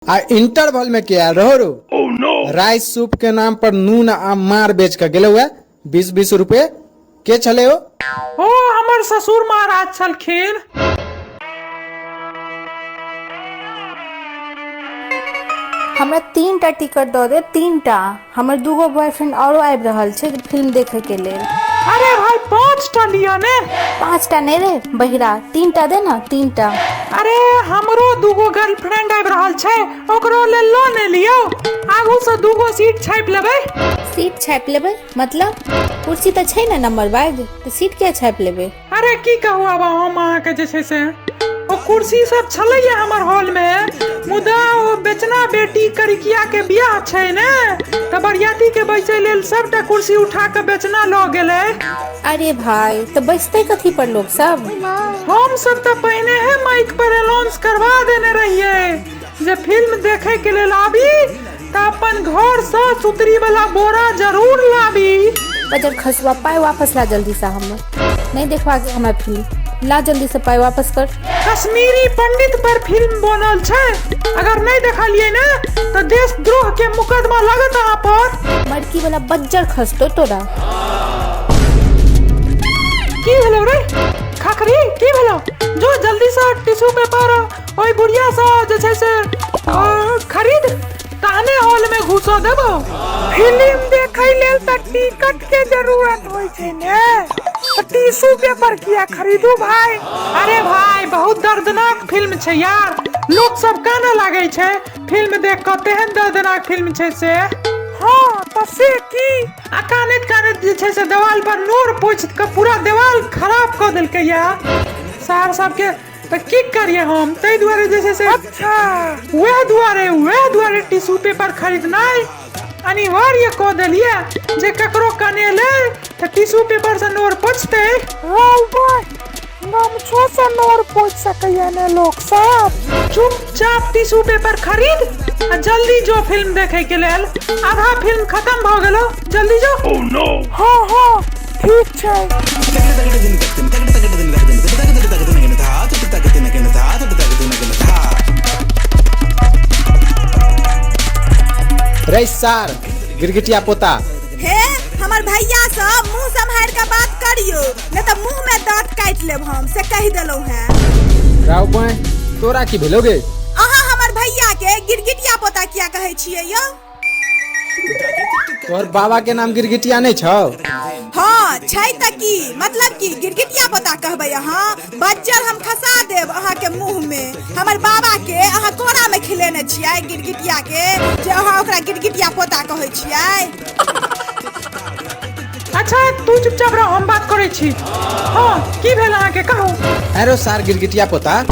आ इंटरवल में के आयल रहो रो? राइस सूप के नाम पर नून आ मार बेच के गेलो है 20-20 रुपए के छले हो। ओ हमर ससुर महाराज छलखिन। हमरा 3टा टिकट दऽ दे, 3टा। हमर 2गो बॉयफ्रेंड औरो आबि रहल छै फिल्म देखे के लेल। अरे भाई 5टा लिअ ने। 5टा नहि रे बहिरा, 3टा दे ना, 3टा। अरे हमरो 2गो गर्लफ्रेंड आबि रहल छै, ओकरो लेल लऽ ने लियौ, आगू से 2गो सीट छापि लेबै। सीट छापि लेबै मतलब? कुर्सी तऽ छै ने नंबर वाइज, तऽ सीट किया छापि लेबै? अरे की कहू आब हम अहाँके, जे छै से ओ कुर्सी सब छलैया हमर हॉल में, मुदा ओ बेचना बेटी करिकिया के बियाह छै ने, तऽ बरियाती के बैसै लेल सबटा कुर्सी उठा के बेचना लऽ गेलै। अरे भाई तऽ बैसतै कथी पर लोग सब? हम सब तऽ पहिने हे माइक पर अनाउंस करवा देने रहियै जे फिल्म देखे के लेल आबी तऽ अपन घर सँ सुतरी वाला बोरा जरूर लाबी। बजर खसुआ, पाइ वापस ला जल्दी से, हमर नहीं देखवा के हमरा फिल्म, ला जल्दी से पाइ वापस कर। कश्मीरी पंडित पर फिल्म बनल छै, अगर नहीं देखलियै ने तऽ देशद्रोह के मुकदमा लगत अहाँ पर। मड़की वाला बज्जर खसतो तोरा। की भेलो रे खखरी, की भेलो? जो जल्दी से टिश्यू पेपर ओहि बुढ़िया से जे छै से खरीद, तहने हॉल में घुसो देबो। फिल्म देखै लेल तऽ टिकट के जरूरत होइ छै ने, तऽ टिश्यू पेपर किया खरीदू भाई? अरे भाई बहुत दर्दनाक फिल्म छै यार, लोक सब कानऽ लागै छै फिल्म देख कऽ, तेहन दर्दनाक फिल्म छै से। हाँ तऽ से की? आ कानैत कानैत जे छै से देवाल पर नोर पोछि कऽ पूरा देवाल खराब कऽ देलकै या सार सबके, तऽ की करियै हम? ताहि दुआरे जे छै से अच्छा वएह दुआरे टिश्यू पेपर खरीदनाइ अनिवार्य कऽ देलियै जे ककरो कनेलै तऽ टिश्यू पेपर से नोर पोछतै। रौ भाई, गमछो से नोर पोछि सकैया ने लोक सब? चुपचाप टिश्यू पेपर खरीद आ जल्दी जो फिल्म देखे के लेल, आधा फिल्म खत्म भऽ गेलो, जल्दी जो। हाँ हाँ ठीक छै। रे सार गिरगिटिया पोता। हे हमर भैया सब मुंह सम्हारि के बात करियो, नहीं तऽ मुंह में दांत काटि लेब हम, से कहि देलहुं हैं। राव बाय तोरा की भेलो गे? अहाँ हमर भैया के गिरगिटिया पोता किया कहै छियै यौ? तोहर बाबा के नाम गिरगिटिया नहीं छौ? हाँ छै तऽ की मतलब, की गिरगिटिया पोता कहबै अहाँ? बज्जर हम खसा देब अहाँ के मुंह में। हमर बाबा के अहाँ कोरा में खिलेने छियै गिरगिटिया के, जे अहाँ ओकरा गिरगिटिया पोता कहै छियै? अच्छा तू चुपचाप रह, हम बात करै छी। हाँ की भेल अहाँ के कहू? अरे सार गिरगिटिया पोता,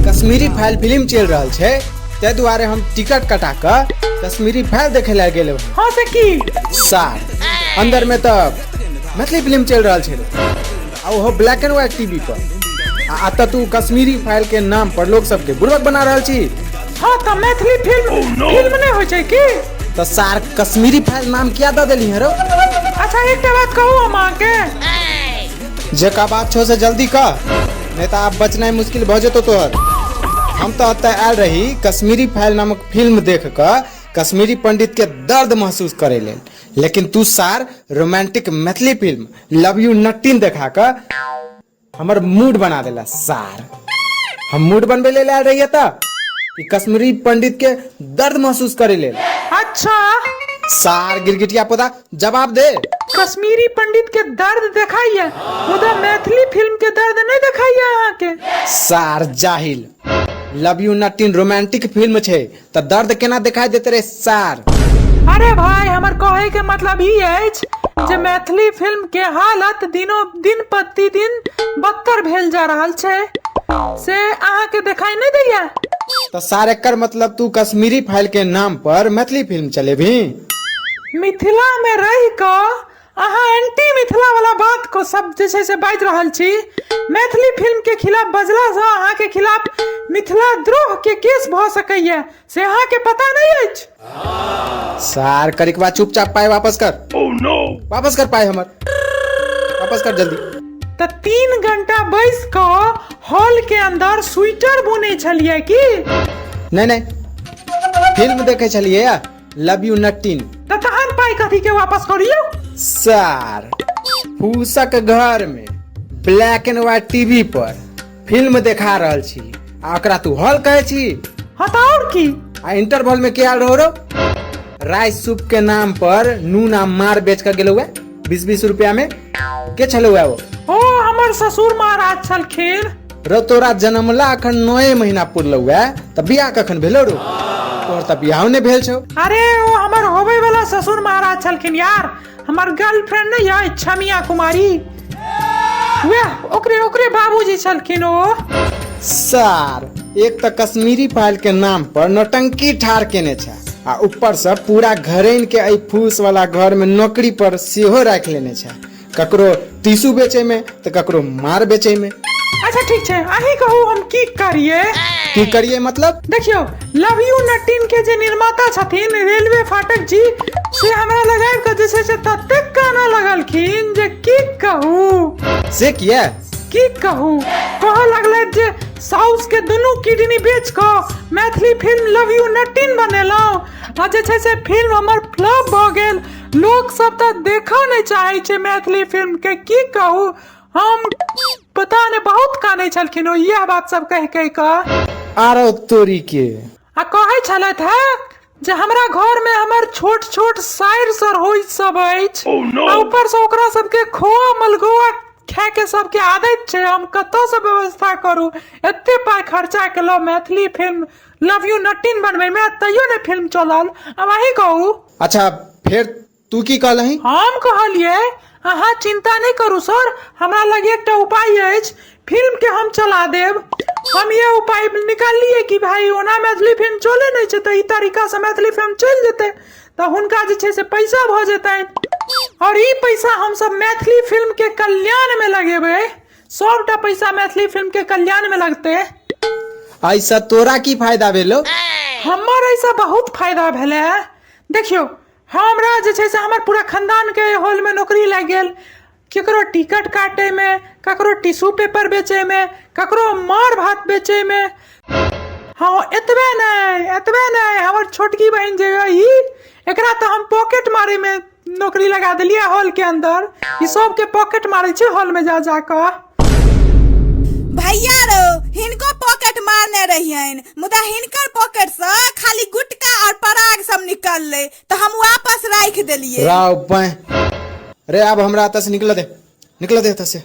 कश्मीरी फाइल फिल्म चलि रहल छै, ताहि दुआरे हम टिकट कटा कऽ कश्मीरी फाइल देखे लए गेलहुँ। हाँ से की? सार अंदर में तऽ मैथिली फिल्म चलि रहल छै आ ओहो ब्लैक एंड व्हाइट टीवी पर, आ एतऽ तू कश्मीरी फाइल के नाम पर लोक सबके बुड़बक बना रहल छी। हाँ तऽ मैथिली फिल्म फिल्म नहि होइ छै की? तऽ सार कश्मीरी फाइल नाम किया दऽ देली हरो? अच्छा एकटा बात कहू हम अहाँके? जेका बात छौ से जल्दी कह, नहीं तऽ आब बचनाइ मुश्किल भऽ जेतौ तोहर। हम तऽ एतऽ आयल रही कश्मीरी फाइल नामक फिल्म देख कऽ कश्मीरी पंडित के दर्द महसूस करे लेल, लेकिन तू सार romantic Maithili film love you नट्टीन देखा कऽ हमर मूड बना देला। सार हम मूड बनबै लेल आयल रहियै तऽ कि कश्मीरी पंडित के दर्द महसूस करे लेल? अच्छा सार गिरगिटिया पोता जवाब दे। कश्मीरी पंडित के दर्द देखाइए, मुदा मैथिली फिल्म के दर्द नहीं देखाइए अहाँ के। सार जाहिल, लव you नट्टीन रोमांटिक फिल्म छै तऽ दर्द केना देखाई देते रे सार? अरे भाई हमर कहे के मतलब ई अछि जे मैथिली फिल्म के हालत दिनो दिन प्रतिदिन बदतर भेल जा रहल छै, से अहाँ के देखाई नहीं दैया? तऽ सार एकर मतलब तू कश्मीरी फाइल के नाम पर मैथिली फिल्म चलेबही? मिथिला में रहि कऽ अहाँ एंटी मिथिला वाला बात को सब जे छै से बाजि रहल छी। मैथिली फिल्म के खिलाफ बजला सँ अहाँ के खिलाफ मिथिला द्रोह के केस भऽ सकैया, से अहाँ के पता नहीं अछि? सार करिकवा चुपचाप पाई वापस कर। वापस कर पाई हमर, वापस कर जल्दी। तऽ 3 घंटा बैस कऽ हॉल के अंदर स्वेटर बुनै छलियै की? नहीं नहीं फिल्म देखै छलियै लव यू नटिन। तऽ तहन पाइ कथी के वापस करियौ? सार फूसक घर में black and white TV per film देखा रहल छी आ ओकरा तू हॉल कहै छी? हाँ तऽ और की? आ इंटरवल में के आयल रहो रो? राइस सूप के नाम पर नून आ मार बेच के गेलौ 20-20 रुपया में। के छलौ वो? ओ हमर ससुर महाराज छलखिन। रो तोरा जनमला अखन 9 महीना पुरलौ है त बियाह कखन भेलो रो? तोहर त बियाहो नहि भेल छौ। अरे ओ हमर होबे वाला ससुर महाराज छलखिन यार। हमर गर्लफ्रेंड नहीं है छमिया कुमारी, वह ओकरे ओकरे बाबूजी छलखिन ओ। सार एक त कश्मीरी फाइल के नाम पर नौटंकी ठार केने छै आ ऊपर से पूरा घरेन के एहि फूस वाला घर में नौकरी पर सेहो राखि लेने छै, ककरो टिश्यू बेचे में त ककरो मार बेचे में। अच्छा ठीक छै, अहीं कहू हम की करिए? की करिए मतलब? देखियो लव यू नटिन के जे निर्माता छथिन रेलवे फाटक जी, से हमरा लगाबि के जे छै से ततेक काना लगलखिन जे की कहू। से किया? की कहू, कहऽ लगलै जे साउस के दुनू किडनी बेच कऽ मैथिली फिल्म लव यू नटिन बनेलहुँ आ जे छै से फिल्म हमर फ्लॉप भऽ गेल, लोक सब तऽ देखऽ नहि चाहै छै मैथिली फिल्म के। की कहू हम पता नहि, बहुत कानै छलखिन ओ इएह बात सब कहि कहि कऽ। आरो तोरी के। आ कहै छलथि हे जे हमरा घर में हमर छोट छोट साइर सरहोइज सब अछि आ ऊपर से ओकरा सबके खोआ मलगोआ खाय के सबके आदत छै, हम कतऽ से व्यवस्था करू? एते पाइ खर्चा केलहुँ मैथिली फिल्म लव यू नटिन बनबै में, तैयो नहि फिल्म चलल। आब अहीं कहू। अच्छा फेर तू की कहलही? हम कहलियै अहाँ चिंता नहि करू सर, हमरा लग एकटा उपाय अछि, फिल्म के हम चला देब। हम ये उपाय निकाललियै कि भाई ओना मैथिली फिल्म चले नहि छै तऽ ई तरीका से मैथिली फिल्म चलि जेतै तऽ हुनका जे छै से पैसा भऽ जेतनि और ई पैसा हमसब मैथिली फिल्म के कल्याण में लगेबै, सबटा पैसा मैथिली फिल्म के कल्याण में लगतै। ऐसा तोरा की फायदा भेलो? हमर ऐसा बहुत फायदा भेलै। देखियौ हमरा जे छै से हमर पूरा खानदानके हॉलमे नौकरी लागि गेल, केकरो टिकट काटैमे, ककरो टिश्यू पेपर बेचैमे, ककरो मार भात बेचैमे। हाँ एतबे नहि हमर छोटकी बहिन जे ई एकरा तऽ हम पॉकेट मारैमे नौकरी लगा देलियै हॉलके अंदर। ई सबके पॉकेट मारै छै हॉलमे जा जा कऽ। भैया रो हिनको पॉकेट मारने रहियनि, मुदा हिनकर पॉकेट से खाली गुटका और पराग सब निकललै तऽ हम वापस राखि देलियै। राव बाएं रे, अब हमरा एतऽ से निकल दे, निकल दे एतऽ से।